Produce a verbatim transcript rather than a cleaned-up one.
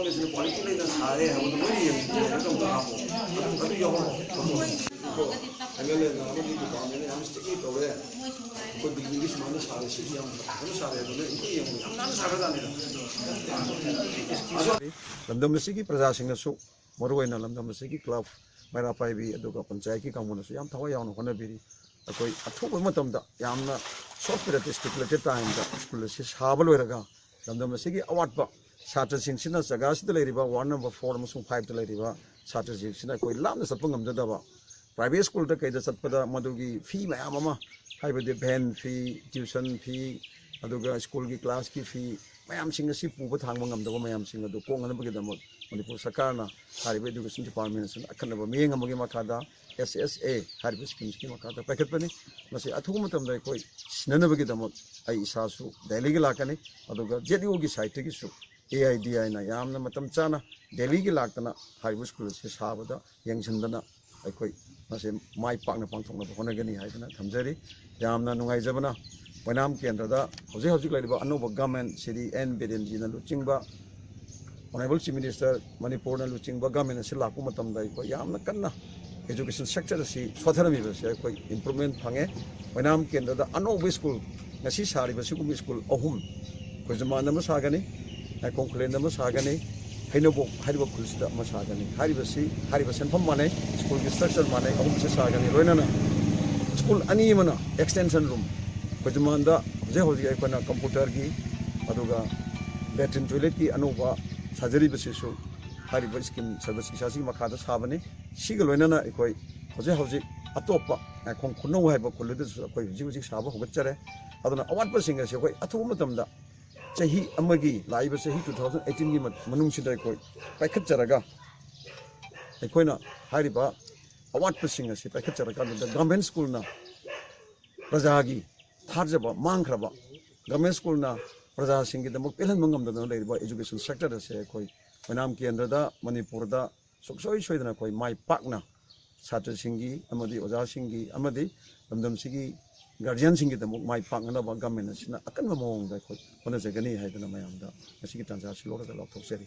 ꯀꯣꯂꯦꯖꯅ quality ꯂꯩꯅ ꯁꯥꯔꯦ ꯍꯥꯏꯕꯗꯣ ꯂꯣꯏꯅ ꯌꯦꯡꯁꯤꯟꯕꯤꯔꯒ ꯑꯝꯇ ꯍꯥꯞꯄꯣ꯫ ꯑꯗꯨ ꯌꯥꯎꯍꯜꯂꯣ꯫ ꯑꯦꯝ ꯑꯦꯜ ꯑꯦꯅ ꯑꯃꯗꯤ ꯗꯤꯄꯥꯔꯠꯃꯦꯟꯅ ꯌꯥꯝ ꯏꯁꯇ꯭ꯔꯤꯛꯂꯤ ꯇꯧꯔꯦ꯫ ꯑꯩꯈꯣꯏ ꯕꯤꯜꯗꯤꯡꯗꯤ ꯁꯨꯃꯥꯏꯅ ꯁꯥꯔꯦ, ꯁꯤꯗꯤ ꯌꯥꯝ ꯐꯖꯅ ꯁꯥꯔꯦ ꯍꯥꯏꯕꯗꯣ ꯂꯣꯏ ꯑꯝꯇ ꯌꯦꯡꯉꯣ꯫ ꯌꯥꯝ ꯅꯥꯟꯅ ꯁꯥꯈ꯭ꯔꯖꯥꯠꯅꯤꯗ꯫ ꯂꯝꯗꯝ ꯑꯁꯤꯒꯤ ꯄ꯭ꯔꯖꯥꯁꯤꯡꯅꯁꯨ, ꯃꯔꯨꯑꯣꯏꯅ ꯂꯝꯗꯝ ꯑꯁꯤꯒꯤ ꯀ꯭ꯂꯕ, ꯃꯩꯔꯥ ꯄꯥꯏꯕꯤ, ꯑꯗꯨꯒ ꯄꯟꯆꯥꯌꯠꯀꯤ ꯀꯥꯡꯕꯨꯅꯁꯨ ꯌꯥꯝ ꯊꯋꯥꯏ ꯌꯥꯎꯅ ꯍꯣꯠꯅꯕꯤꯔꯤ꯫ ꯑꯩꯈꯣꯏ ꯑꯊꯨꯕ ꯃꯇꯝꯗ, ꯌꯥꯝꯅ short period, stipulated time ꯗ ꯁ꯭ꯀꯨꯜ ꯑꯁꯤ ꯁꯥꯕ ꯂꯣꯏꯔꯒ, ꯂꯝꯗꯝ ꯑꯁꯤꯒꯤ ꯑꯋꯥꯠꯄ ꯁꯥꯇ꯭ꯔꯁꯤꯡꯁꯤꯅ, ꯖꯒꯥꯁꯤꯗ ꯂꯩꯔꯤꯕ ward number four ꯑꯃꯁꯨꯡ five ꯇ ꯂꯩꯔꯤꯕ ꯁꯥꯇ꯭ꯔꯁꯤꯡꯁꯤꯅ ꯑꯩꯈꯣꯏ ꯂꯥꯞꯅ ꯆꯠꯄ ꯉꯝꯖꯗꯕ, private ꯁ꯭ꯀꯨꯜꯗ ꯀꯩꯗ ꯆꯠꯄꯗ ꯃꯗꯨꯒꯤ ꯐꯤ ꯃꯌꯥꯝ ꯑꯃ, ꯍꯥꯏꯕꯗꯤ van ꯐꯤ, tuition ꯐꯤ, ꯑꯗꯨꯒ ꯁ꯭ꯀꯨꯜꯒꯤ ꯀ꯭ꯂꯥꯁꯀꯤ ꯐꯤ ꯃꯌꯥꯝꯁꯤꯡ ꯑꯁꯤ ꯄꯨꯕ ꯊꯥꯡꯕ ꯉꯝꯗꯕ ꯃꯌꯥꯝꯁꯤꯡ ꯑꯗꯨ ꯀꯣꯛꯅꯅꯕꯒꯤꯗꯃꯛ ꯃꯅꯤꯄꯨꯔ ꯁꯔꯀꯥꯔꯅ, ꯍꯥꯏꯔꯤꯕ education department ꯑꯁꯤꯅ ꯑꯈꯟꯅꯕ ꯃꯤꯠꯌꯦꯡ ꯑꯃꯒꯤ ꯃꯈꯥꯗ S S A ꯍꯥꯏꯔꯤꯕ scheme ꯁꯤꯒꯤ ꯃꯈꯥꯗ ꯄꯥꯏꯈꯠꯄꯅꯤ꯫ ꯃꯁꯤ ꯑꯊꯨꯕ ꯃꯇꯝꯗ ꯑꯩꯈꯣꯏ ꯁꯤꯟꯅꯅꯕꯒꯤꯗꯃꯛ ꯑꯩ ꯏꯁꯥꯁꯨ ꯗꯦꯜꯂꯤꯒꯤ ꯂꯥꯛꯀꯅꯤ, ꯑꯗꯨꯒ Z U ꯒꯤ side ꯇꯒꯤꯁꯨ A I D I ꯅ ꯌꯥꯝꯅ ꯃꯇꯝ ꯆꯥꯅ ꯗꯦꯜꯂꯤꯒꯤ ꯂꯥꯛꯇꯅ ꯍꯥꯏꯔꯤꯕ ꯁ꯭ꯀꯨꯜ ꯑꯁꯤ ꯁꯥꯕꯗ ꯌꯦꯡꯁꯤꯟꯗꯅ ꯑꯩꯈꯣꯏ ꯃꯁꯤ ꯃꯥꯏ ꯄꯥꯛꯅ ꯄꯥꯡꯊꯣꯛꯅꯕ ꯍꯣꯠꯅꯒꯅꯤ ꯍꯥꯏꯗꯨꯅ ꯊꯝꯖꯔꯤ꯫ ꯌꯥꯝꯅ ꯅꯨꯡꯉꯥꯏꯖꯕꯅ, ꯑꯣꯏꯅꯥꯝ ꯀꯦꯟꯗ꯭ꯔꯗ ꯍꯧꯖꯤꯛ ꯍꯧꯖꯤꯛ ꯂꯩꯔꯤꯕ ꯑꯅꯧꯕ government, ꯁ꯭ꯔꯤ N ꯕꯤꯔꯦꯟꯖꯤꯅ ꯂꯨꯆꯤꯡꯕ, Honourable Chief Minister, ꯃꯅꯤꯄꯨꯔꯅ ꯂꯨꯆꯤꯡꯕ government ꯑꯁꯤ ꯂꯥꯛꯄ ꯃꯇꯝꯗ ꯑꯩꯈꯣꯏ ꯌꯥꯝꯅ ꯀꯟꯅ education sector ꯑꯁꯤ ꯁꯣꯠꯊꯔꯝꯃꯤꯕꯁꯦ ꯑꯩꯈꯣꯏ improvement ꯐꯪꯉꯦ꯫ ꯑꯣꯏꯅꯥꯝ ꯀꯦꯟꯗ꯭ꯔꯗ ꯑꯅꯧꯕ ꯁ꯭ꯀꯨꯜ, ꯉꯁꯤ ꯁꯥꯔꯤꯕ ꯁꯤꯒꯨꯝꯕ ꯁ꯭ꯀꯨꯜ ꯑꯍꯨꯝ, ꯈꯣꯏꯖꯨꯃꯥꯟꯗ ꯑꯃ ꯁꯥꯒꯅꯤ, ꯅꯥꯏꯈꯣꯡ ꯈꯨꯂꯦꯟꯗ ꯑꯃ ꯁꯥꯒꯅꯤ, ꯍꯩꯅꯧꯕꯣꯛ ꯍꯥꯏꯔꯤꯕ ꯈꯨꯜꯁꯤꯗ ꯑꯃ ꯁꯥꯒꯅꯤ꯫ ꯍꯥꯏꯔꯤꯕꯁꯤ, ꯍꯥꯏꯔꯤꯕ ꯁꯦꯟꯐꯝ ꯃꯥꯟꯅꯩ, ꯁ꯭ꯀꯨꯜꯒꯤ structure ꯃꯥꯟꯅꯩ, ꯑꯍꯨꯝꯁꯦ ꯁꯥꯒꯅꯤ꯫ ꯂꯣꯏꯅꯅ ꯁ꯭ꯀꯨꯜ ꯑꯅꯤ ꯑꯃꯅ extension room, ꯈꯣꯏꯖꯨꯃꯥꯟꯗ ꯍꯧꯖꯤꯛ ꯍꯧꯖꯤꯛ ꯑꯩꯈꯣꯏꯅ computer ꯒꯤ, ꯑꯗꯨꯒ latrine toilet ꯀꯤ ꯑꯅꯧꯕ ꯁꯥꯖꯔꯤꯕꯁꯤꯁꯨ ꯍꯥꯏꯔꯤꯕ scheme ꯁꯔꯕ ꯁꯤꯛꯁꯥꯁꯤꯒꯤ ꯃꯈꯥꯗ ꯁꯥꯕꯅꯤ꯫ ꯁꯤꯒ ꯂꯣꯏꯅꯅ ꯑꯩꯈꯣꯏ ꯍꯧꯖꯤꯛ ꯍꯧꯖꯤꯛ ꯑꯇꯣꯞꯄ ꯅꯥꯏꯈꯣꯡ ꯈꯨꯅꯧ ꯍꯥꯏꯕ ꯈꯨꯜ ꯑꯗꯨꯁꯨ ꯑꯩꯈꯣꯏ ꯍꯧꯖꯤꯛ ꯍꯧꯖꯤꯛ ꯁꯥꯕ ꯍꯧꯒꯠꯆꯔꯦ꯫ ꯑꯗꯨꯅ ꯑꯋꯥꯠꯄꯁꯤꯡ ꯑꯁꯤ ꯑꯩꯈꯣꯏ ꯑꯊꯨꯕ ꯃꯇꯝꯗ, ꯆꯍꯤ ꯑꯃꯒꯤ, ꯂꯥꯛꯏꯕ ꯆꯍꯤ two thousand eighteen ꯒꯤ ꯃ-, ꯃꯅꯨꯡꯁꯤꯗ ꯑꯩꯈꯣꯏ ꯄꯥꯏꯈꯠꯆꯔꯒ, ꯑꯩꯈꯣꯏꯅ ꯍꯥꯏꯔꯤꯕ ꯑꯋꯥꯠꯄꯁꯤꯡ ꯑꯁꯤ ꯄꯥꯏꯈꯠꯆꯔꯀꯥꯟꯗ government ꯁ꯭ꯀꯨꯜꯅ ꯄ꯭ꯔꯖꯥꯒꯤ ꯊꯥꯖꯕ ꯃꯥꯡꯈ꯭ꯔꯕ, government ꯁ꯭ꯀꯨꯜꯅ ꯄ꯭ꯔꯖꯥꯁꯤꯡꯒꯤꯗꯃꯛ ꯄꯦꯜꯍꯟꯕ ꯉꯝꯗꯗꯅ ꯂꯩꯔꯤꯕ education sector ꯑꯁꯦ ꯑꯩꯈꯣꯏ ꯑꯣꯏꯅꯥꯝ ꯀꯦꯟꯗ꯭ꯔꯗ, ꯃꯅꯤꯄꯨꯔꯗ ꯁꯨꯡꯁꯣꯏ ꯁꯣꯏꯗꯅ ꯑꯩꯈꯣꯏ ꯃꯥꯏ ꯄꯥꯛꯅ ꯁꯥꯇ꯭ꯔꯁꯤꯡꯒꯤ ꯑꯃꯗꯤ ꯑꯣꯖꯥꯁꯤꯡꯒꯤ ꯑꯃꯗꯤ ꯂꯝꯗꯝꯁꯤꯒꯤ guardian ꯁꯤꯡꯒꯤꯗꯃꯛ ꯃꯥꯏ ꯄꯥꯛꯅꯅꯕ government ꯑꯁꯤꯅ ꯑꯀꯟꯕ ꯃꯑꯣꯡꯗ ꯑꯩꯈꯣꯏ ꯍꯣꯠꯅꯖꯒꯅꯤ ꯍꯥꯏꯗꯨꯅ ꯃꯌꯥꯝꯗ ꯉꯁꯤꯒꯤ ꯇꯥꯟꯖꯥ ꯑꯁꯤ ꯂꯧꯔꯒ ꯂꯥꯎꯊꯣꯛꯆꯔꯤ꯫